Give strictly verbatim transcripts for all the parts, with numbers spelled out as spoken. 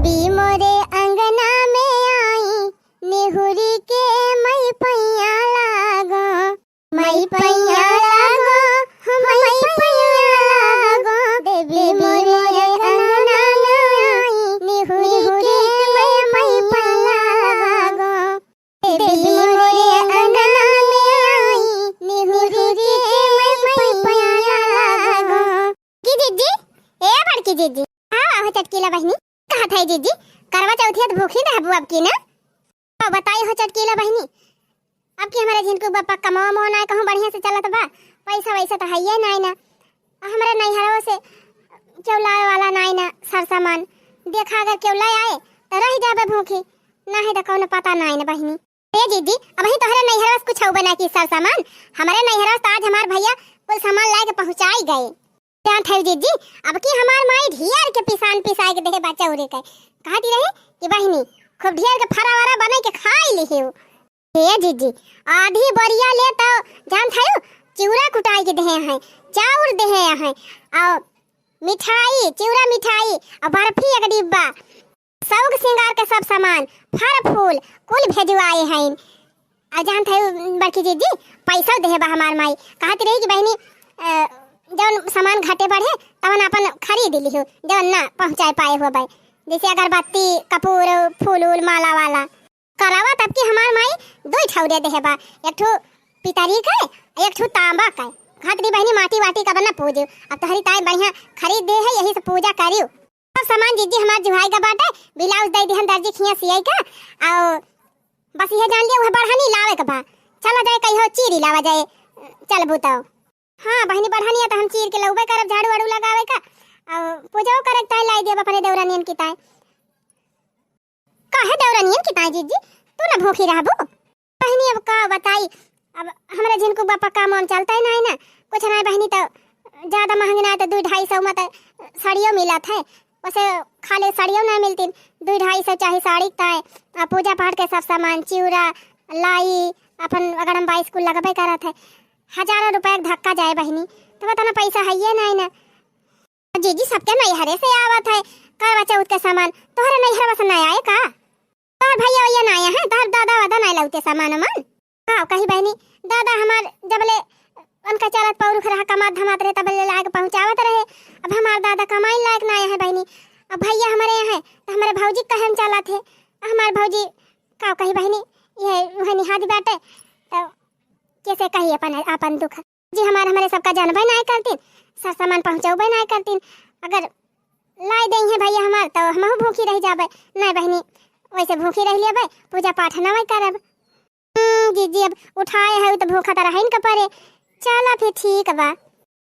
पी मोरे अंगना में आई, निहुरी के मई पैया लागो, मई पैया लागो, मई पैया लागो। देवी मोरे अंगना में आई, निहुरी के मई पैया लागो। देवी मोरे अंगना में आई, निहुरी के मई पैया लागो। की जिज्जी, ए बड़की जिज्जी, आवा हो चटकीला बहिनी। कहत है जिज्जी, करवा चौथिया त भूखी रहबू अब की ना? अब बताई हो चटकीला बहिनी, अब की हमरे झिनकू बापा कमवा मोह नाय कहूँ बढ़िया से चलत बा, पैसा वैसा त हइये नाय ना। आ हमरे नैहरवा से केहू लावे वाला नाय ना सर सामान। देखा अगर केहू ले आए त रह जाबे भूखी, नाहीं त कौनो पता नाय ना बहिनी। ए जिज्जी, अबही तोहरे नैहरवा से कुछ हउबे ना की सर सामान। हमरे नैहरवा से आज हमार भैया कुल सामान लाए के पहुँचाई गए। जानत हऊ जिज्जी, अब की हमार माई ढियर के पिसान पिसाए के देहे बा चौरे के। कहती रही कि बहिनी, खूब ढियर के फरा वरा बनाई के खाई लिहियो। हे जिज्जी, आधी बोरिया ले तो जानत हऊ, चिउरा कुटाई के देहे हैं, चाउर देहे हैं, और मिठाई, चिउरा मिठाई, और बर्फी एक डिब्बा, शौक सिंगार के सब सामान, फल फूल, कुल भेजवाए हैं। आ जानत हऊ बड़की जिज्जी, पैसा देहे बा हमार माई। कहत रही कि बहिनी, अ, जौन सामान घटे बढ़े, तवन अपन खरीद लिहो, जौन ना पहुँचाए पाए होबे, जैसे अगरबत्ती, कपूर, फूल उल, माला वाला। करवा तब की हमार माई दुई ठौरे देहे बा, एक ठो पितरी के, एक ठो तांबा के। कहत रही बहिनी, माटी वाटी का बना पूजो, अब तोहरी ताई बढ़िया खरीद दे है, यही से पूजा करियो। सब सामान जिज्जी हमार जुहाई का बाटे, ब्लाउज दे दिहन दर्जी खिया सियाई का, और बस यह जान लिया, वह बढ़नी लावे के बा। चला जाए, कहियो चीरी लावा जाए, चलबू तो। हाँ बहिनी, बढ़निया तो हम चीर के लउबे करब, झाड़ू वाड़ू लगावे का, और पूजाओ करे के ताई लाई देब अपने देवरानियन की ताई। काहे देवरानियन की ताई जिज्जी, तू ना भूखी रहबू? बहिनी, अब का बताई, अब हमरे झिनकू बापा काम वाम चलता ही नाय ना, कुछ नाय बहिनी, तो ज्यादा महंगी नाय तो दुई ढाई सौ में तो साड़ियों मिलत है, वैसे खाली साड़ियों नाय मिलतीन, दुई ढाई सौ चाहे साड़ी ताय, आ पूजा पाठ के सब सामान, चिउरा, लाई, अपन अगर हम बाईस कुल लगबे करत है, हजारों रुपया के धक्का जाए बहिनी, तो बताना पैसा है ये नाय ना। जिज्जी, सबके नैहरे से आवत है करवा चौथ के सामान, तोहरे नैहरवा से ना आए का? तोहर भैया वैया ना आए हैं, तोहर दादा वादा ना लौते सामान उमान? का कही बहिनी, दादा हमार जबले उनका चलत पौरुख रहा, कमात धमात रहे, तबले लायक पहुँचावत रहे। अब हमार दादा कमाई लायक ना आए हैं बहिनी, अब भैया हमारे यहाँ है तो हमारे भौजी कहे में चलत है। हमार भौजी का कही बहिनी, ये वह निहादी बाटे, तो कैसे कही अपन, अपन दुख? जी हमार, हमारे सबका जानबे नाय करतीन, सर सामान पहुँचौबे नाय करतीन। अगर लाए देइहें भैया हमार, तो हमहू भूखी रह जाबे। नाय बहिनी, वैसे भूखी रह लेबे, पूजा पाठ नवै करब। हम्म, जिज्जी, अब उठाए है तो भूखा तो रहन का परे। चला फिर ठीक बा।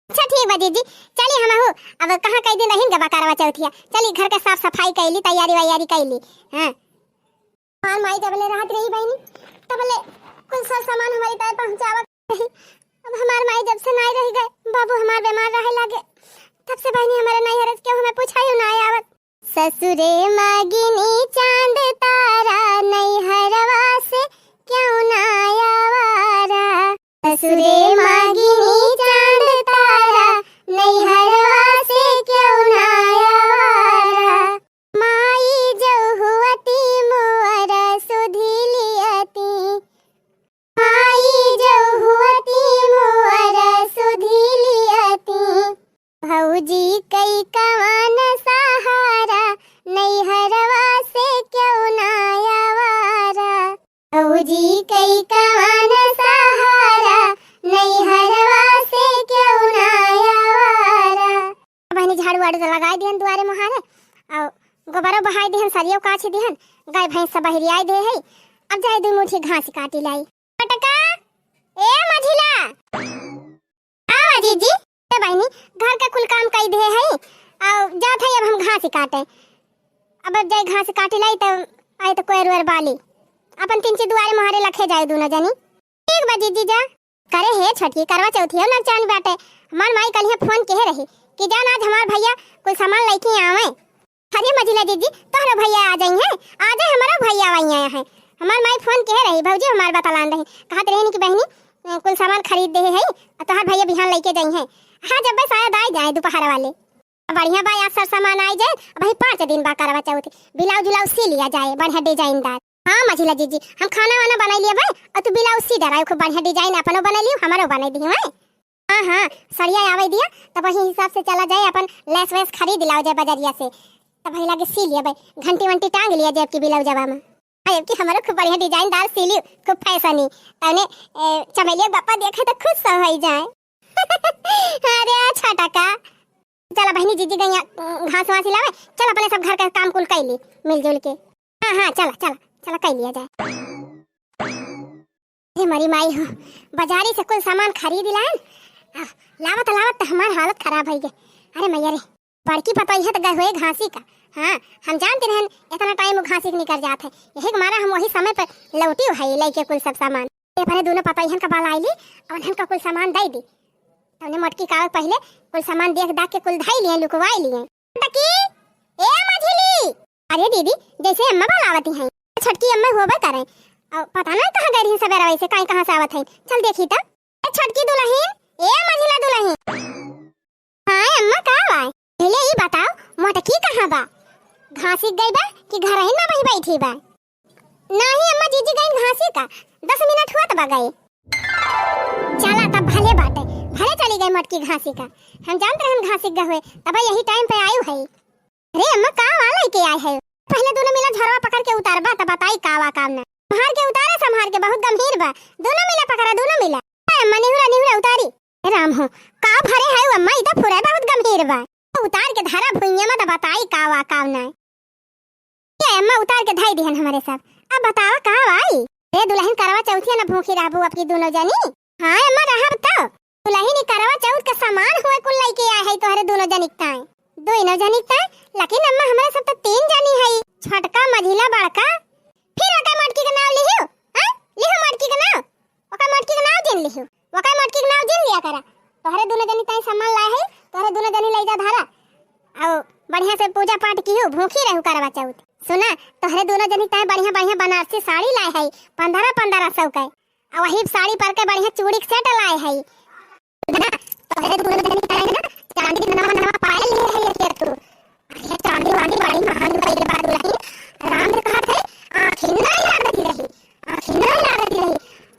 अच्छा ठीक बा जिज्जी, चली हमहू। अब कहाँ कई दिन रहन का बा करवा चौथिया। चली घर के साफ सफाई कैली, तैयारी वैयारी कैली। हाँ। हमार माई जबले रहत रही बहिनी, तबले कुल सर सामान हमारी ताई पहुँचावत रही। अब हमार माई जब से नाई रह गए, बाबू हमार बीमार रहे लगे, तब से बहिनी हमारे नैहर के हमें पूछाई ना आवत। ससुरे मागिनी चांद तारा, नैहरवा से क्यों ना आवारा। ससुरे मागिनी चांद तारा, नैहरवा से क्यों ना आवारा। माई जौ हुअती मोर सुधि लियती, माई जौ हुअती मोर सुधि लियती। भौजी कई कवन सहारा, नैहरवा से क्यों ना आवारा। भौजी कई कवन सहारा, नैहरवा से क्यों ना आवारा। बहिनी झाड़ू वाड़ू तो लगाई दिहन दुआरे मुहारे, और गोबरो बहाई दिहन, सरियो काछी दिहन, गाय भैंस सब बहरियाई दे है। अब जाए दू मुठी घास काटी लाई। पटका, ए मझिला, आवा जिज्जी। ए बहिनी, घर का कुल काम कई दे है, और जात है अब हम घास काटे। अब, अब जाए घास काटी लाई, तब आए तो कोयर वोयर बाली, अपन तिनची दुआरे मुहारे लखे जाए दोनों जनी। ठीक बा जिज्जी, जा। करे हे छोटकी, करवा चौथिया लग जानी बाटे। हमार माई कलिहे फोन किहे रही कि जान आज हमार भैया कुल सामान लइके आवे। अरे मझिला जिज्जी, तोहरो भैया आ जाई हैं, आ जाए हमारो भैया वहीं आया है। हमार माई फोन किहे रही, भौजी हमार बतलान रही, कहत रही कि बहिनी, अ, कुल सामान खरीद दे है, और तोहार भैया बिहान लइके जाई हैं। हाँ, जब बस आया दाई जाए दोपहर वाले। बढ़िया बा, आज सर सामान आई जाए, अबहीं पाँच दिन बा करवा चौथ, ब्लाउज उलाउज सी लिया जाए बढ़िया डिजाइनदार। हाँ मझिला जीजी, हम खाना वाना बनाई लिया भाई, और तू ब्लाउज सी डराए, खूब बढ़िया डिजाइन अपनो बनाई लियो, हमरो बनाई दियो है। हाँ हाँ, सड़िया आवे दिया, तब वही हिसाब से चला जाए, अपन लेस वेस खरीद लाओ जाए बजरिया से, तब वही लागे सी लिया भाई, घंटी वंटी टांग लिया जाए आपकी ब्लाउजवा में। हाँ, आपकी हमरो खूब बढ़िया डिजाइनदार सी लियो, खूब फैशनी, तने ए, चमेलिया बापा देखे तो खुश हो जाए। अरे छोटका, चला बहिनी, जीजी गइया घास वास लावे, चल अपने सब घर का काम कुल कैली मिलजुल के। हाँ हाँ, चला चला चला, कर लिया जाए। हे मरी माई हो, बाजारी से कुल सामान खरीद लान, आ, लावत लावत तो हमार हालत खराब हो गए। अरे मैया रे, बड़की पतोहिया तो गए हुए घासी का। हाँ, हम जानते रहन इतना टाइम वो घासी के निकल जात है, यही के मारा हम वही समय पर लौटी है लेके कुल सब सामान। ये अपने दोनों पतोहियन का बलाई ली, और उन्हन का कुल सामान दे दी। तउने मोटकी का पहले कुल सामान देख दाख के कुल धाई लिए, लुकवाई लिए। मोटकी, ए मझिली। अरे दीदी, जैसे अम्मा बुलावती हैं, छोटकी अम्मा होबे करे। और पता नहीं कहाँ गई रही सवेरा, वैसे काई कहाँ से आवत है। चल देखी तो। ए छोटकी दुलहिन, ए मझिला दुलहिन। हाँ अम्मा, का बा? पहले ई बताओ, मोटकी कहाँ बा? घासी गई बा कि घर ही ना वही बैठी बा? नहीं अम्मा, जीजी गईन घासी का, दस मिनट हुआ तब गए। चला तब भले बाटे, भले चली गई मोटकी घासी का। हम जानत रहन घासी गए हुए, तब यही टाइम पे आयु है। अरे अम्मा, का वाला के आए है? पहले दोनों मिला झरवा पकड़ के उतारबा, तब बताई का वा काम ना। संभार के उतारे, संभार के, बहुत गंभीर बा। दोनों मिला पकड़ा, दोनों मिला। ए अम्मा, निहुरा, निहुरा उतारी। ए राम हो, का भरे है अम्मा, ई तो पूरा बहुत गंभीर बा। उतार के धरा भुइया में, तब बताई का वा काम ना। ए अम्मा, उतार के धई दिहन हमरे सब। अब बतावा का वाई? रे दुलहिन, करवा चौथिया ना भूखी रहबू अब की दोनों जनी? हाँ अम्मा, रहब तो। दुलहिन, ई करवा चौथ का सामान हुए कुल लइके आए है तोहरे दोनों जनी के ताई। दोनों जनी के ताई? लेकिन अम्मा, हमरे सब तो तीन जनी है, छोटका, मझिला, बड़का। फिर ओकर मोटकी के नाव लिहियो? हाँ, लिहो मोटकी के नाव। ओकर मोटकी के नाव जिन लिहू, ओकर मोटकी के नाव जिन लिया करा। तोहरे दोनों जनी ताई सामान लाए है, तोहरे दोनों जनी ले जा धरा। आओ, बढ़िया से पूजा पाठ किहू, भूखी रहू करवा चौथ। सुना, तोहरे दोनों जनी ताई बढ़िया बढ़िया बनारसी साड़ी लाए है, पन्द्रह पन्द्रह सौ के। आ वही साड़ी पर के बढ़िया चूड़ी के सेट लाए है। सुना, तोहरे दोनों जनी ताई ना, चांदी के नवा नवा पायल लिए है एक एक तू। अरे चांदी वांदी बड़ी महंग भइल बा दुलहिन। राम ने कहत है, आँखी नहीं लागत रही, आँखी नहीं लागत रही।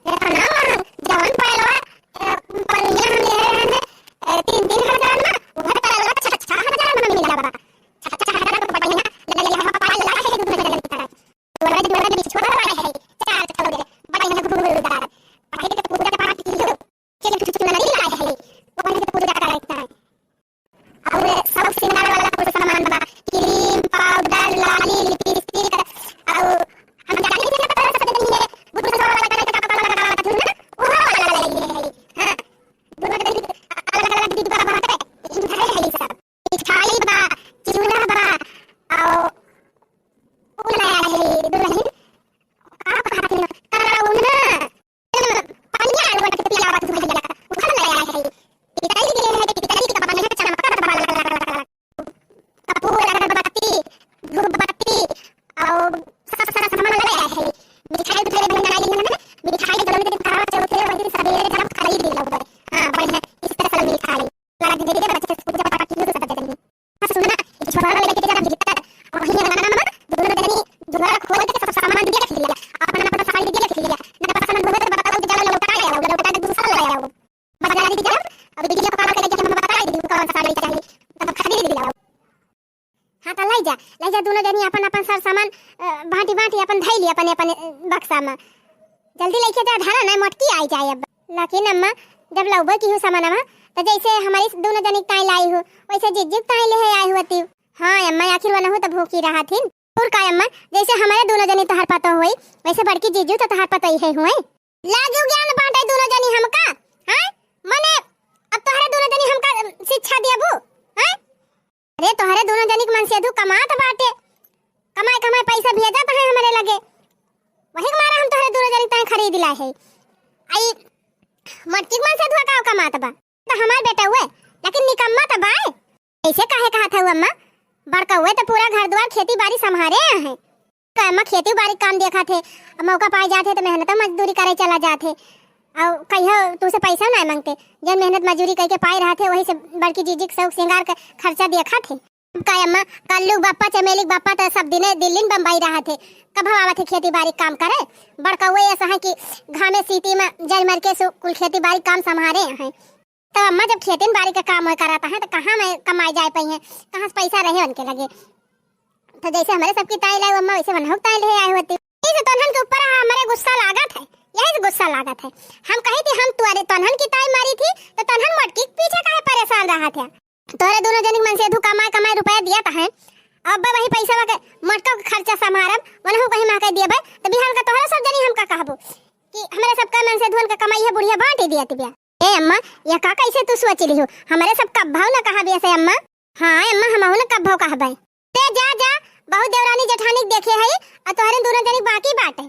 इतना महंग, जवन पायलवा, ए, पनिया हम ले रहे हैं, ए, तीन तीन हजार ना, उधर पायलवा छह छह हजार में मिला बा। छह छह हजार के बढ़िया, ले ले, हम पायल ला है दुलहिन की तरह। तोरा जो, तोरा जो बिछुआ वाला है, चार कलर के, बढ़िया घुघुरदार। पहले के पूजा पाठ की हो, के कुछ चुनरी लाए है, तो पहले के पूजा करता है। और सब सिंगार वाला कुछ सामान बा, क्रीम, पाउडर, लाली, लिपस्टिक, और हम जाने के लिए पता सब दिन में गुड़ सजवा वाला करके कपड़ा लगा लगा था ना, वो वाला लगा लगा है। हाँ, दोनों के अलग अलग डिब्बा बा, इधर है ये सब। मिठाई बा, चूड़ा बा, और वो लाया है दुलहिन, का कहत है, करौना। पनिया आलू के पियावा तू भैया, उखल ले आए है। पिताजी के लिए है, पिताजी के कपड़ा में चमकता बा, कपूर, अगरबत्ती, धूप बत्ती, और सारा, सारा सामान ले आए है। मिठाई उठाई बनाई ली हमने, मिठाई जल्दी से खावा चौथे वही सवेरे जब खरीद ली लोग। हाँ, बढ़िया, special मिठाई। लगा दीदी के बच्चे के पूजा पाठ की सब दे देंगे। हाँ, सुना ना, ये छोरा लेके जा रहा है, और वही जमाना में दोनों जनी झोला खोल के सब सामान दिया रख लिया, अपना अपना सामान दिया रख लिया, ना पसंद होवे तो बताओ कि चलो लौटा ले आओ, लौटा के दूसरा ले आओ। बाजार की जाओ, अभी दीदी को कहा के लेके हम बता दीदी को कौन सा साड़ी चाहिए, तब खरीद ले आओ। हाँ, तो ले जा, ले जा, दोनों जनी अपन अपन सर सामान, अ, बांटी बांटी अपन धई ली अपन अपन, अ, बक्सा में। जल्दी लेके जा, धरा ना, मोटकी आई जाए अब। लेकिन अम्मा, जब लौबे की हो सामानवा, तो जैसे हमारी दोनों जनी ताई लाई हो, वैसे जिज्जी ताई ले आए हुआ ती। हाँ अम्मा, आखिर वनहु तो भूखी रहा थी। और का अम्मा, जैसे हमारे दोनों जनी तोहर पतो होई, वैसे बड़की जीजू तो तोहर पतो ही है हुए। लागियो ज्ञान बांटे दोनों जनी हमका, हैं? मने अब तोहरे दोनों जनी हमका, अम, शिक्षा दियाबू, हैं? अरे तोहरे दोनों जनी के मन से दू कमात बाटे, कमाए कमाए पैसा भेजत है हमरे लगे, वही के मारे हम तोहरे दोनों जनी ताई खरीद लाए है। आई मोटकी के मन से धुआ का कमात बा, तो हमार बेटा हुए, लेकिन निकम्मा तो बाए। ऐसे काहे कहत है अम्मा? बड़का हुए तो पूरा घर द्वार खेती बाड़ी संभारे हैं। तो अम्मा खेती बाड़ी काम देखा थे, अब मौका पाए जाते तो मेहनत मजदूरी करे चला जाते। अउ कहियो तू से पैसा नाहीं माँगते, जउन मेहनत मजूरी कइके पाए रहत है, वही से बड़की जीजी के शौक सिंगार के खर्चा देखत है। अब का अम्मा, कल्लू के बप्पा, चमेली के बप्पा त सब दिने दिल्ली न बम्बई रहत है, कब आवत है खेती बारी काम करे? बड़कउवे ऐसा है कि घामे सीती में जर मर के सु-, कुल खेती बारी काम सम्हारे हैं। तो अम्मा, जब खेती बारी के काम होए करत है तो कहाँ में कमाए जाए पइहैं, कहाँ से पैसा रहे उनके लगे? तो जैसे हमरे सबकी ताई लाए अम्मा, वैसे वनहु के ताई ले आए होती। यही से तोन्हन के ऊपर हमरे गुस्सा लागत है, यही से गुस्सा लागत है। हम कही थी हम तुअरे तोन्हन की ताई मारी थी, तो तोन्हन मोटकी के पीछे काहे परेशान रहत है? तोहरे दुनो जनी के मनसेधू कमाए कमाए रुपया दियत है, अब वही पैसा के मोटका के खर्चा सम्हारब, वनहु कहीं महके दियबे, तो बिहान का तोहरे सब जनी हमका कहबू कि हमरे सबका मनसेधुअन के कमाई है बुढ़िया बाँटी दियत बिया। ए अम्मा, ये का कैसे तू सोच लिहू? हमरे सब कब्भौ न कहबे ऐसे अम्मा। हाँ अम्मा, हमहू न कब्भौ कहबे। ते जा, जा, बहुत देवरानी जेठानी के देखे है, अउ तोहरे दुनो जनी बाकी बाटे।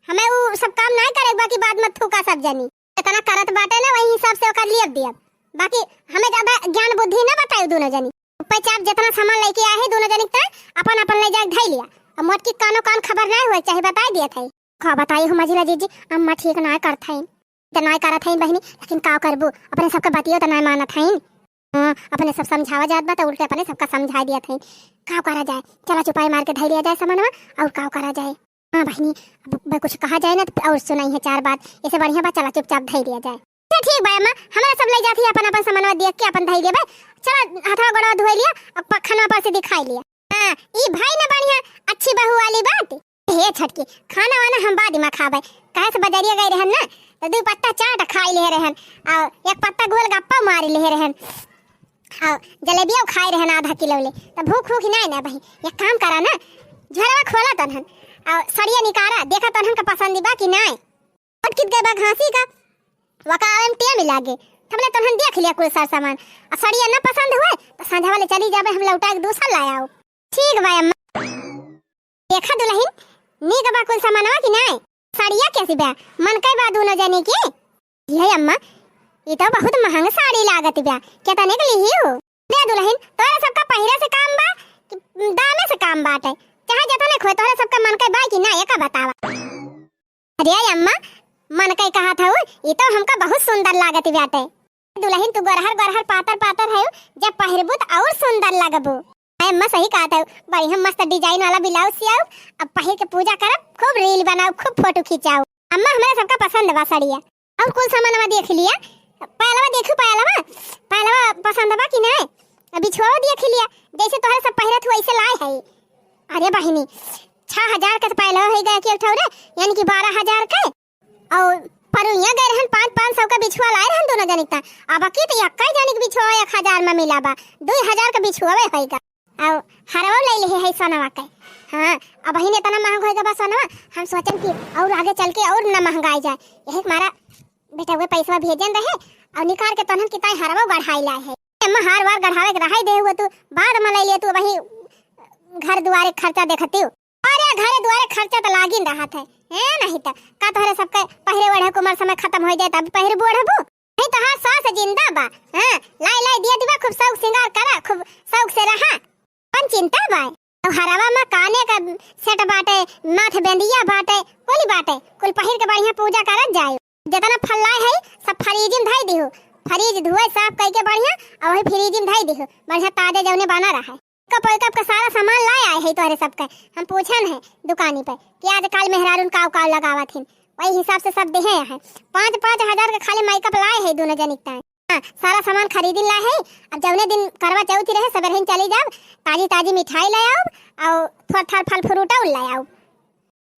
हमें उ सब काम नाहीं करे बा कि बाद में थूका सब जनी। इतना करत बाटे ना, वही हिसाब से ओकर लियब दियब। बाकी हमें ज्यादा ज्ञान बुद्धि ना बताई दुनो जनी। ऊपर चाप जितना सामान लेके आए है दुनो जनी के, अपन अपन ले जाके धई लिया। अब मोटकी कानो कान खबर नाहीं हुए, चाहे बताई दिया था। का बताई हो मझिला जीजी, अम्मा ठीक नाहीं करत हईन। त नाहीं करत हईन बहिनी, लेकिन का करबू, अपने सबके बतियो त नाहीं मानत हईन। हाँ, अपने सब समझावा जात बा त उल्टे अपने सबका समझाई दियत हईन। का करा जाए, चला चुपाई मार के धई लिया जाए सामानवा, अउर का करा जाए। हाँ बहिनी, अब ब-, कुछ कहा जाए ना त अउर सुनाई है चार बात, ऐसे बढ़िया बा, चला चुपचाप धई लिया जाए। अच्छा ठीक बा अम्मा, हमरा सब ले जात ही अपन अपन सामानवा देख के अपन धई लेबे। चला हथवा गोड़वा धोई लिया, अब प-, खानवा पर से दिखाई लिया। हाँ, ई भाई ना बढ़िया, अच्छी बहू वाली बात। हे छोटकी, खाना वाना हम बाद में खाबे, काहे से बजरिया गए रहन ना, तो दू पत्ता चाट खाई ले रहन, अउ एक पत्ता गोलगप्पा मारी ले रहन, अउ जलेबिया खाए रहन आधा किलो ले, तो भूख भूख नाहीं ना बही। एक काम करा ना, झोरवा खोला तनहन, अउ सड़िया निकारा, देखा तनहन का पसंद बा कि नाहीं। मोटकी के बा घासी का, वका आवे में टेम लागे, तबले तनहन देख लिया कुल सर सामान, अउ सड़िया ना पसंद हुए, तो संझवा ले चली जाबे, हम लौटा के दूसर लाए आउब। ठीक बा अम्मा। देखा दुलहिन, नीक बा कुल सामानवा कि नाय? साड़िया कैसी बा? मन कई बा दुनो जनी की? ये अम्मा, ई तो बहुत महंग साड़ी लागत बा। केतने के लिही हो? दे दुलहिन, तोहरे सबका पहिरे से काम बा कि दामे से काम बाटे? चाहे जतने खोए, तोहरे सबका मन कई बा कि नाय, एका बतावा। अरे अम्मा, मन कई कहत हऊ, ई तो हमका बहुत सुंदर लागत बाटे। दुलहिन तू गोरहर गोरहर पातर पातर हऊ, जब पहिरबू त अउर सुंदर लगबू। अरे अम्मा सही कहत हऊ, बढ़िया मस्त design वाला blouse सियाऊ, अब पहिर के पूजा करब, खूब reel बनाऊ, खूब photo खिंचाऊ। अम्मा हमरा सबका पसंद बा साड़िया। अउर कुल सामानवा देख लिया, पायलवा देखू पायलवा, पायलवा पसंद बा कि नाय? अब बिछुआ देख लिया, जैसे तोहरे सब पहिरत हो वैसे लाए है। अरे बहिनी, छह हजार के तो पायलवा हो गया कि एक ठौरे, यानी कि बारह हजार के। अउर परुइया गए रहन, पाँच, पाँच सौ का बिछुआ लाए रहन दुनो जनी ता। अब की तो एक्कै जनी के बिछुआ एक हजार में मिला बा, दुई हजार का बिछुआ होइगा। अउर हरवा ले लिहे है सोनवा के। हाँ, अब बहिन इतना महंग होइगा बा सोनवा, हम सोचन कि अउर आगे चल के अउर ना महंगाई जाए। यही मारा बेटा वे पैसवा भेजन रहे अउर निकाल के तनहन किताई हरवा गढ़ाई लाए है। अम्मा हार वार गढ़ावे के रहाई दे हुआ तू, बाद में ले लिया तू, वही घर दुआरे खर्चा देखती हूँ। अरे घरे दुआरे खर्चा त लागिन रहत है, हैं? नहीं त का तोहरे सबके पहिरे ओढ़े के उमर समय खत्म हो जाए तब पहिरबू ओढ़बू? नहीं तोहार सास जिंदा बा, हाँ? लाई लाई दिया दिबा, खूब शौक सिंगार करा, खूब शौक से रहा, कौन चिंता बा? तो हरवा में काने का set बाटे, माथ बेंदिया बाटे, कुल बाटे, कुल पहिर के बढ़िया पूजा करत जाए। जितना फल लाए है सब fridge में धई दिहु, fridge धोए साफ कई के बढ़िया, अउर वही fridge में धई दिहु, बढ़िया ताजे जौने बना रहा है। कप कप का सारा सामान लाए आए है तोहरे सबके। हम पूछन है दुकानी पे कि आजकल मेहरारून काव काव लगावत हिन, वही हिसाब से सब देहे है। पाँच पाँच हजार के खाली makeup लाए है दुनो जनी के ताई। हाँ, सारा सामान खरीदिन लाए है। अब जौने दिन करवा चौथ रहे, सबेरहिन चली जाब, ताजी ताजी मिठाई ले आउब, अउर थोड़ थार फल फ्रूटा उल ले आउब।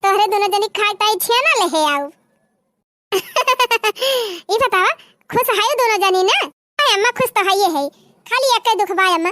तोहरे दुनो जनी खाए ताई छिया ना लेहे आउब। ई बतावा, खुश हयू दुनो जनी ना? अरे अम्मा, खुश तो हइये है, खाली एक्कै दुख बा अम्मा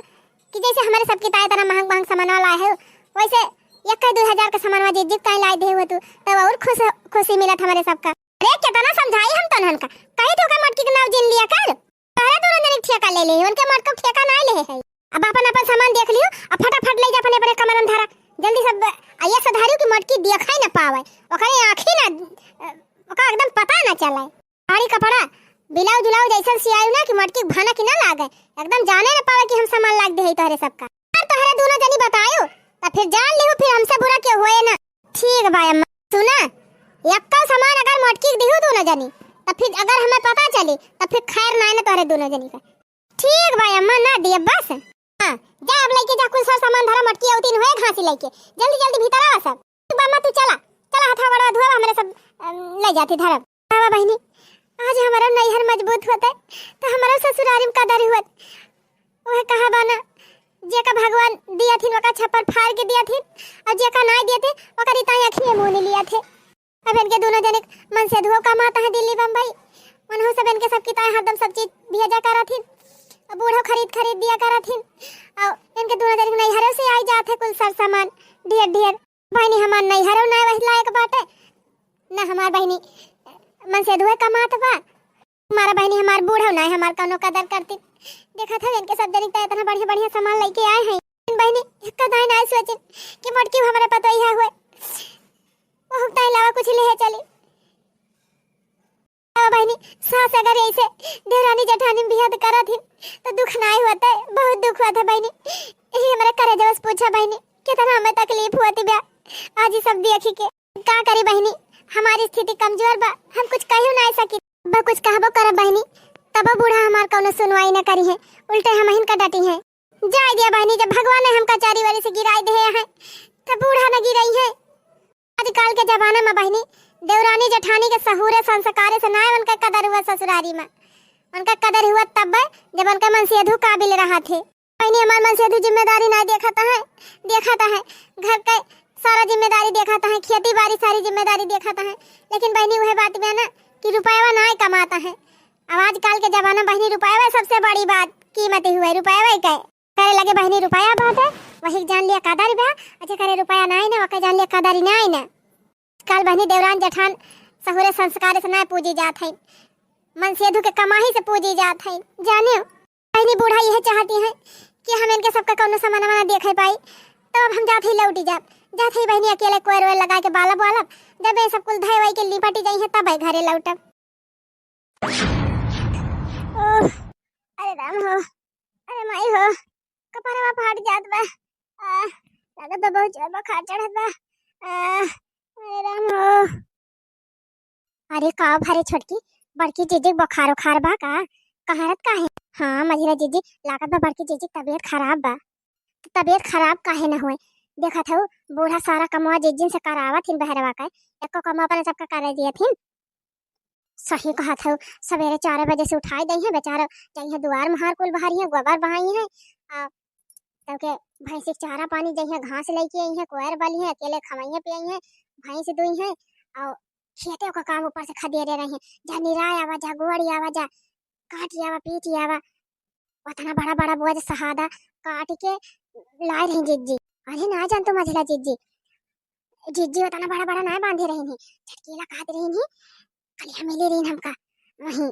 कि जैसे हमरे सबकी ताई इतना महंग महंग सामानवा लाए है, वैसे एक्कै दुई हजार के सामानवा जिज्जी के ताई लाई दे हुए तू, तब अउर खुश, खुशी मिलत हमरे सबका। अरे केतना समझाई हम तोन्हन का, कही तो का मोटकी के नाव जिन लिया कर, तोहरे दुनो जनी ठेका ले ले, उनके मोटका ठेका नाय ले है। अब अपन अपन सामान देख लियो, अब फटाफट ले जा अपने अपने कमरा में धरा, जल्दी सब, आ ये सधारियो की मोटकी देखाई ना पावे, ओकरे आँखी ना, ओका एकदम पता ना चले। साड़ी कपड़ा, blouse उलाउज ऐसन सियायु ना कि मोटकी के भनक ही ना लागे, एकदम जाने ना पावे कि हम सामान लाग दे है तोहरे सबका। अगर तोहरे दुनो जनी बतायो, त फिर जान लिहु फिर हमसे बुरा केहू होए ना। ठीक बा अम्मा, सुना, एक्का सामान अगर मोटकी के दिहु दुनो जनी, त अब फिर अगर हमें पता चली, तब फिर खैर नाई ना तोहरे दोनों जनी का। ठीक बा अम्मा, ना दिए बस। हाँ, जा अब लइके जा, कुल सर सामान धरा, मोटकी अउतीन होए घासी लइके। जल्दी जल्दी भीतर आवा सब। तू बामा, तू चला, चला हथवा गोड़वा धोवा, हमरे सब, अम, ले जाती धरब। बाबा बहिनी, आज हमारा नैहर मजबूत होते, तो हमारा ससुरारी में कदर हुआ। वह कहा बाना, जेका भगवान दिया थिन, ओका छप्पर फाड़ के दिया थिन, और जेका नाई दिया थे, ओकरी ताई अखिए मुँह नहीं लिया थे। अब इनके दोनों जने मनसेधुओ कमाता है दिल्ली बम्बई, उन्हों सब इनके सबकी ताई हरदम सब चीज भेजा करा थिन, और बूढ़ो खरीद खरीद दिया करा थिन, और इनके दोनों जने नैहरों से आई जात है कुल सर सामान ढेर ढेर। बहिनी, हमार नैहरो ना वही लायक बाटे, ना हमार बहिनी मनसेधुए कमात बा। हमारा बहिनी हमार बूढ़ो ना हमार कौनो कदर करती। देखा था इनके सब जनी तो इतना बढ़िया बढ़िया सामान लेके आए हैं। बहिनी, एक दाई ना सोचिन कि मोटकी हमारे पतोहिया हुए, वो हुक्ता अलावा कुछ ले चली। अब बहिनी, सास अगर ऐसे देवरानी जेठानी में बियाह करत हिन, तो दुख नाई होता है, बहुत दुख होता है बहिनी। यही हमारे करेजवा से पूछा बहिनी, कितना हमें तकलीफ होती बा। आज ये सब देखी के का करी बहिनी, हमारी स्थिति कमजोर बा, हम कुछ कहियो नाई सकी। अब कुछ कहबो करब बहिनी, तबो बूढ़ा हमार कौनो सुनवाई न करी है, उल्टे हमहिन का डटी है। जाए दिया बहिनी, जब भगवान ने हमका चारी वाली से गिराई दे है, तो बूढ़ा न गिराई है। आजकल के जमाना में बहिनी, देवरानी जेठानी के सहूरे संस्कारे से ना उनका कदर हुआ ससुरारी में। उनका कदर हुआ तब, जब उनका मनसेधु काबिल रहा थे। बहिनी, हमार मनसेधु जिम्मेदारी ना देखता है, देखता है घर के सारा जिम्मेदारी देखता है, खेती बाड़ी सारी जिम्मेदारी देखता है। लेकिन बहिनी, वह बात में ना कि रुपया ना कमाता है। अब आजकल के जमाना बहिनी, रुपया सबसे बड़ी बात कीमती हुआ, रुपया के करे लगे बहिनी रुपया बाटे, वही जान लिया कदर बा। अच्छा करे रुपया नाई ना, वके जान लिया कदर ही नाई ना। काल बहिनी देवरान जेठान सहुरे संस्कार से ना पूजी जात है, मनसेधु के कमाही से पूजी जात है। जानियो बहिनी, बूढ़ा यह चाहती है कि हम इनके सबका कौनो सामान ना देखे पाई, तो अब हम जात ही लौटी जाब। जात ही बहिनी अकेले कोयर वोयर लगा के बालब वालब, जब ये सब कुल धय वही के लिपटी जाई है तब घरे लौटब। ओह, अरे राम हो, अरे माई हो, कपरवा फाट जात बा। आ, लागत बा बहुत जोर बुखार चढ़त बा। आ, अरे राम हो। अरे का भरे छोटकी, बड़की जीजी बुखार उखार बा का? कहारत काहे? हाँ मझिला जीजी, लागत बा बड़की जीजी तबीयत खराब बा। तो तबीयत खराब काहे न होए? देखत हऊ बूढ़ा सारा कमवा जीजिन से करावत हिन बहरवा का, एको कमवा अपने सबका करे दियत हिन। सही कहत हऊ, सवेरे चार बजे से उठाई दई है बेचारा, जइहे दुआर महार कुल बहारी है, गोबर बहाई है, आ तब के भैंसी के चारा पानी जइहे, घास लेके आई है, कोयर बली है, अकेले खवाई है पियाई है, भैंस दुई है, और खेते का काम ऊपर से खदेरे रही है, जा निराय आवा, जा गोड़ी आवा, जा काटी आवा, पीटी आवा। उतना बड़ा बड़ा बोझ सहादा काट के लाए रही जिज्जी। अरे ना जान तो मझला जिज्जी, जिज्जी उतना बड़ा बड़ा ना बांधे रही, झटकेला कहत रही, खाली हमेले रही हमका वहीं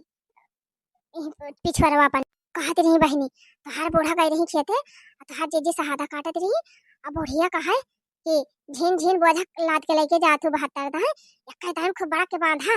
पिछुआरवा अपन। कहत रही बहिनी, तोहार बूढ़ा गई रही खेते, आ तोहार जिज्जी सहादा काटत रही, आ बुढ़िया कहे कि झीन झीन बोझा लाद के लेके जात हूँ बहत्तर दाई, एक दाई खूब बड़ा के बांधा,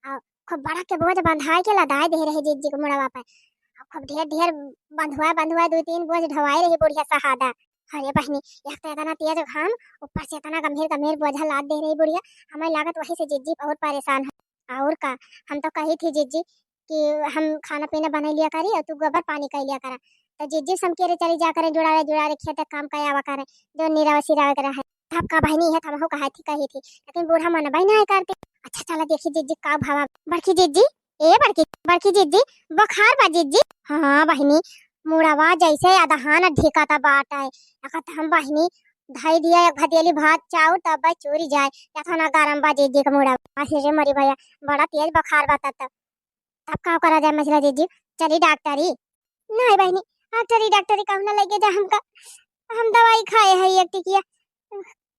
आ खूब बड़ा के बोझ बंधाए के लदाए दे रहे जिज्जी के मुड़वा पे। आ खूब ढेर ढेर बंधुआ बंधुआ दो तीन बोझ ढवाए रही बुढ़िया सहादा। अरे बहिनी, एक तो इतना तेज घाम, ऊपर से इतना गंभीर गंभीर बोझा लाद दे रही बुढ़िया। हमें लागत वही से जिज्जी बहुत परेशान है। और का, हम तो कही थी जिज्जी कि हम खाना पीना बनाई लिया करी और तू गोबर पानी कर लिया करा। तो जिज्जी समकेरे चली जा करे, जुड़ारे जुड़ारे खेते काम कर आवा करे, जो निरावे सिरावे के रहे। तब का बहिनी है, हमहू कहे थी, कही थी, लेकिन बूढ़ा मन बहिनी आए करते। अच्छा चला देखी जिज्जी का भावा। बड़की जिज्जी, ए बड़की, बड़की जिज्जी, बुखार बा जिज्जी। हाँ बहिनी, मुड़वा जैसे अदहान ढिकाता बाटे, अकत हम बहिनी धई दिया एक भदेली भात चाउर तब चूरी जाए, या थाना गरम बा जिज्जी के मुड़वा। अरे रे मरी भैया, बड़ा तेज बुखार बा तब। तब का करा जाए मझला जिज्जी, चली डॉक्टरी? नहीं बहिनी, डॉक्टरी डॉक्टरी कहूँ ना लेके जा हमका, हम दवाई खाए है एक टिकिया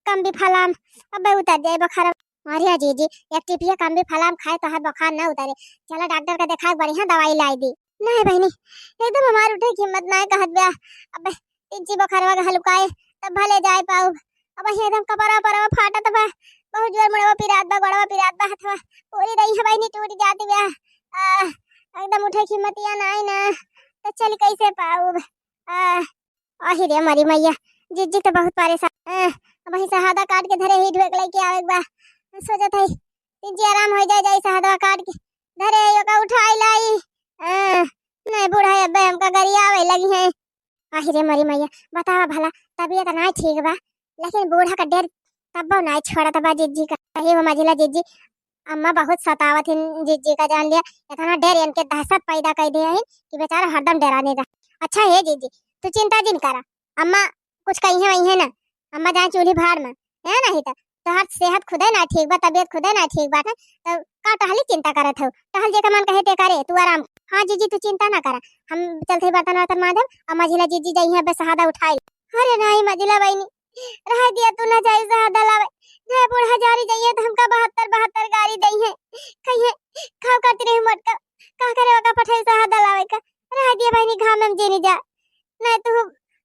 कम भी फलाम, अब उतर जाए बुखार। अरे जिज्जी, एक टिपिया कम भी फलाम खाए तो हर बुखार ना उतरे, चला डॉक्टर का देखा बढ़िया दवाई लाई दी। नहीं बहिनी, एकदम हमार उठे की हिम्मत ना कहत बा, अब जिज्जी बुखारवा के हलुकाए तब भले जाए पाऊ। अब ही एकदम कपड़ा परवा फाटत बा, बहुत जोर मुड़वा पिरात बा, गोड़वा पिरात बा, हथवा पूरी रही है बहिनी टूट जाती बा। आ, एकदम उठे की हिम्मतिया नाई ना, तो चल कैसे पाऊ? आ, अही रे मरी मैया, जिज्जी तो बहुत परेशान। आ, अब ही सहादा काट के धरे ही ढुक लेके आवे के बा, सोचत है जिज्जी आराम हो जाए, जाए सहादा काट के धरे, यो का उठाई लाई। अ, नहीं बूढ़ा, अबे हमका गरियावे लगी हैं। आहि रे मरी मैया, बतावा भला, तबियत नाहीं ठीक बा, लेकिन बूढ़ा का डेर तब्बो नाहीं छोड़त बा जिज्जी का। सही हो मझिला जिज्जी, अम्मा बहुत सतावत हिन जिज्जी का, जान लिया, इतना डेर इनके दहशत पैदा कर दिया हिन कि बेचारा हरदम डेराने रहा। अच्छा हे जिज्जी, तू चिंता जिन करा, अम्मा कुछ कही है वही है ना, अम्मा जाए चूल्ही भाड़ में, है नहीं तो तोहर सेहत खुदे ना ठीक बा, तबियत खुदे ना ठीक बाटे, तो का टहली चिंता करत हो? टहल जे का मन कहे ते करे, तू आराम। हाँ जिज्जी, तू चिंता ना करा, हम चलते ही बर्तन वर्तन मांजब, और मझिला जिज्जी जाई है, बस शहादा उठाई। अरे नहीं मझिला बहिनी, रह दिया, तू ना जाई शहादा लावे, जय बूढ़ा जारी जाइए तो हमका बहत्तर बहत्तर गारी दई है, कहिए खाओ करती रही मोटका, का करे ओका पठाई शहादा लावे का, रह दिया बहिनी, घाम में जेनी जा, नहीं तू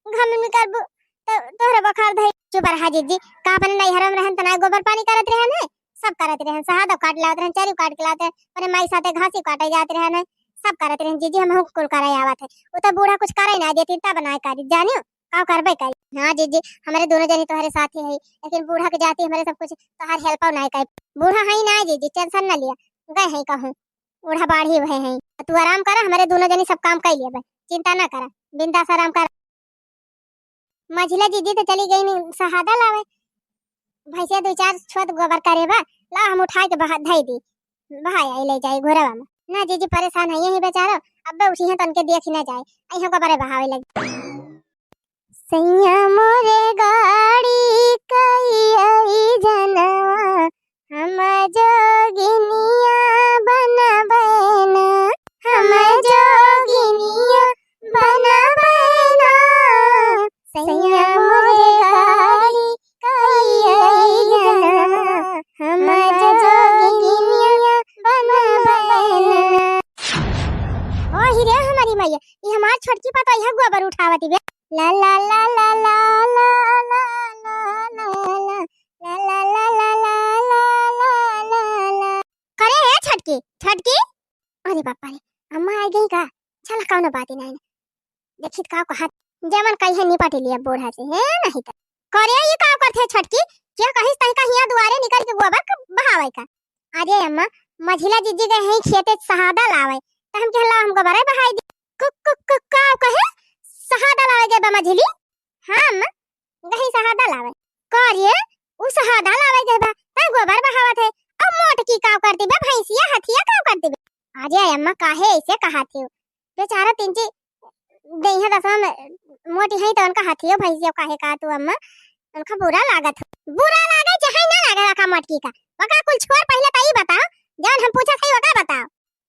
घाम में करबू तो तोहरा बुखार धई। चुप रहा जिज्जी, का अपने नैहर में रहन त ना गोबर पानी करत रहन है, सब करत रहन, शहादा काट लावत रहन, चरी काट के लावत रहन, अपने माई साथे घासी काटे जात रहन है, सब करत रहन जिज्जी, हम कुल करे आवत है। वो तो बूढ़ा कुछ करे ना देती तब ना करी, जानियो का करबे करी। हाँ जिज्जी, हमारे दोनों जनी तोहरे साथ ही है, लेकिन बूढ़ा के जाती हमारे सब कुछ तोहर हेल्प ना करी। बूढ़ा है ना जिज्जी, टेंशन ना लिया, गए हैं कहूँ, बूढ़ा बाढ़ी हुए हैं, तू आराम करा, हमारे दोनों जनी सब काम कर लिया, चिंता ना करा, बिंदास आराम करा। मझिला जिज्जी तो चली गई नी शहादा लावे, भैंसिया दो चार छोत गोबर करे बा, ला हम उठाए के बहा धई दी, बहाए आई ले जाई घोरवा में। ना जिज्जी परेशान है यही बेचारो, अब्बे उठी है तो उनके देख ही ना जाए, आई हमको बड़े बहावे लगी। सैया मोरे गाड़ी कई आई जनवा, हम जोगिनिया बनबे ना, हम जोगिनिया बनबे ना। सैया मोरे गाड़ी कई आई जनवा, हम जोगिनिया बनबे ना। ओ हिरे हमारी मैया, ई हमार छोटकी पतोहिया गोबर उठावती बे। ला ला ला ला। करे हे छोटकी, छोटकी। अरे बापा रे, अम्मा आ गई का? चला कौनो बात ही नहीं। देखित का कहत, जवन कही है निपट लिया बूढ़ा से, है नहीं तो। करे ये का करत है छोटकी? क्या कहिस तही का हिया दुआरे निकल के गोबर क बहावे का? अरे अम्मा, मझिला जिज्जी गए हैं खेते शहादा लावे, तो हम कहला हम गोबरे बहाई दी। कु, कु, कु, का कहे? शहादा लावे गए बा मझिली? हाँ अम्मा, गही शहादा लावे। का रे, उ शहादा लावे गए बा, तै गोबर बहावत है। अब मोटकी का करती बे, भैंसिया हथिया का करती बे? अरे अम्मा, काहे ऐसे कहा थी? बेचारा तिनची देहिया दसवा में मोटी है तो उनका हथियो भैंसियो काहे का तू अम्मा? उनका बुरा लागत हो। बुरा लागे चाहे ना लागे, वका मोटकी का, वका कुल छोड़, पहले तो ई बताओ, जौन हम पूछत है वका बताओ।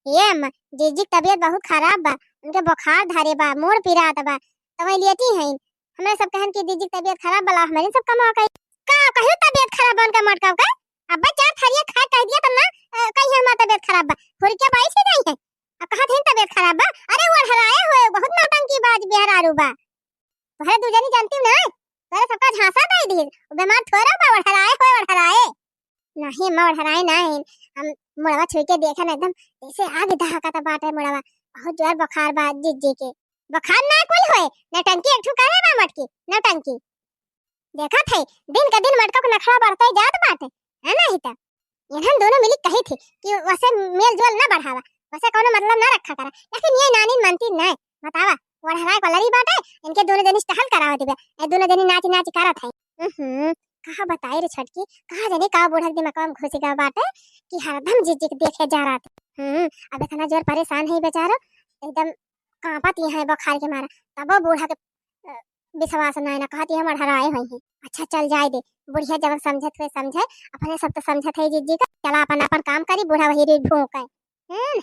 ये अम्मा, जीजी की तबीयत बहुत खराब बा, उनके बुखार धरे बा, मूड़ पिरात बा, तो वही लेटी हैं। हमरे सब कहन कि जीजी की तबीयत खराब बा, ला हमरे सब कमा कही। का कहियो तबीयत खराब बा उनका मोटका का? अब चार थरिया खाए कह दिया तब ना, अ, कही हमार तबीयत खराब बा, फुर के बैठ ही जाई है। अब कहा थे तबीयत खराब बा, अरे वो हराए हुए बहुत नौटंकी बाज बेहरारू बा। तोहरे दू जनी जानती हूँ ना, तोहरे सबका झांसा दे दी, वो बीमार थोड़ा बा, ओढ़राए होए ओढ़राए। नहीं अम्मा, ओढ़राए ना है, हम मुड़वा छुई के देखा ना एकदम जैसे आग दहकत बाटे मुड़वा, बहुत जोर बुखार बा जीजी के। बुखार ना कोई होए, नौटंकी एक ठो करे बा मोटकी, नौटंकी। देखत है, दिन का दिन मटका को नखरा बढ़ते जात बाटे, है ना ही त? इन्हन दोनों मिली कही थी कि वैसे मेल जोल ना बढ़ावा, वैसे कोनो मतलब ना रखा करा, लेकिन ये नानी मानती नहीं। बतावा, ओढ़राए को लड़ी बाटे, इनके दोनों जनी टहल करावा दिबे, ए दोनों जनी नाच नाच करत है। हम्म, कहा बताई रे छोटकी, कहा जाने का बूढ़ा के दिमाग में घुस गया बाटे कि हरदम जीजी के देखे जा रहा था। हम्म, अब इतना जोर परेशान है बेचारो, एकदम कांपत ही है बुखार के मारा, तबो बूढ़ा के, अ, विश्वास ना है ना, कहत ही हम ओढ़राए हुई हैं। अच्छा चल जाए दे, बुढ़िया जवन समझत हुए समझे, अपने सब तो समझत है जीजी का, चला अपन अपन काम करी, बूढ़ा वही रे भूखे। हम्म।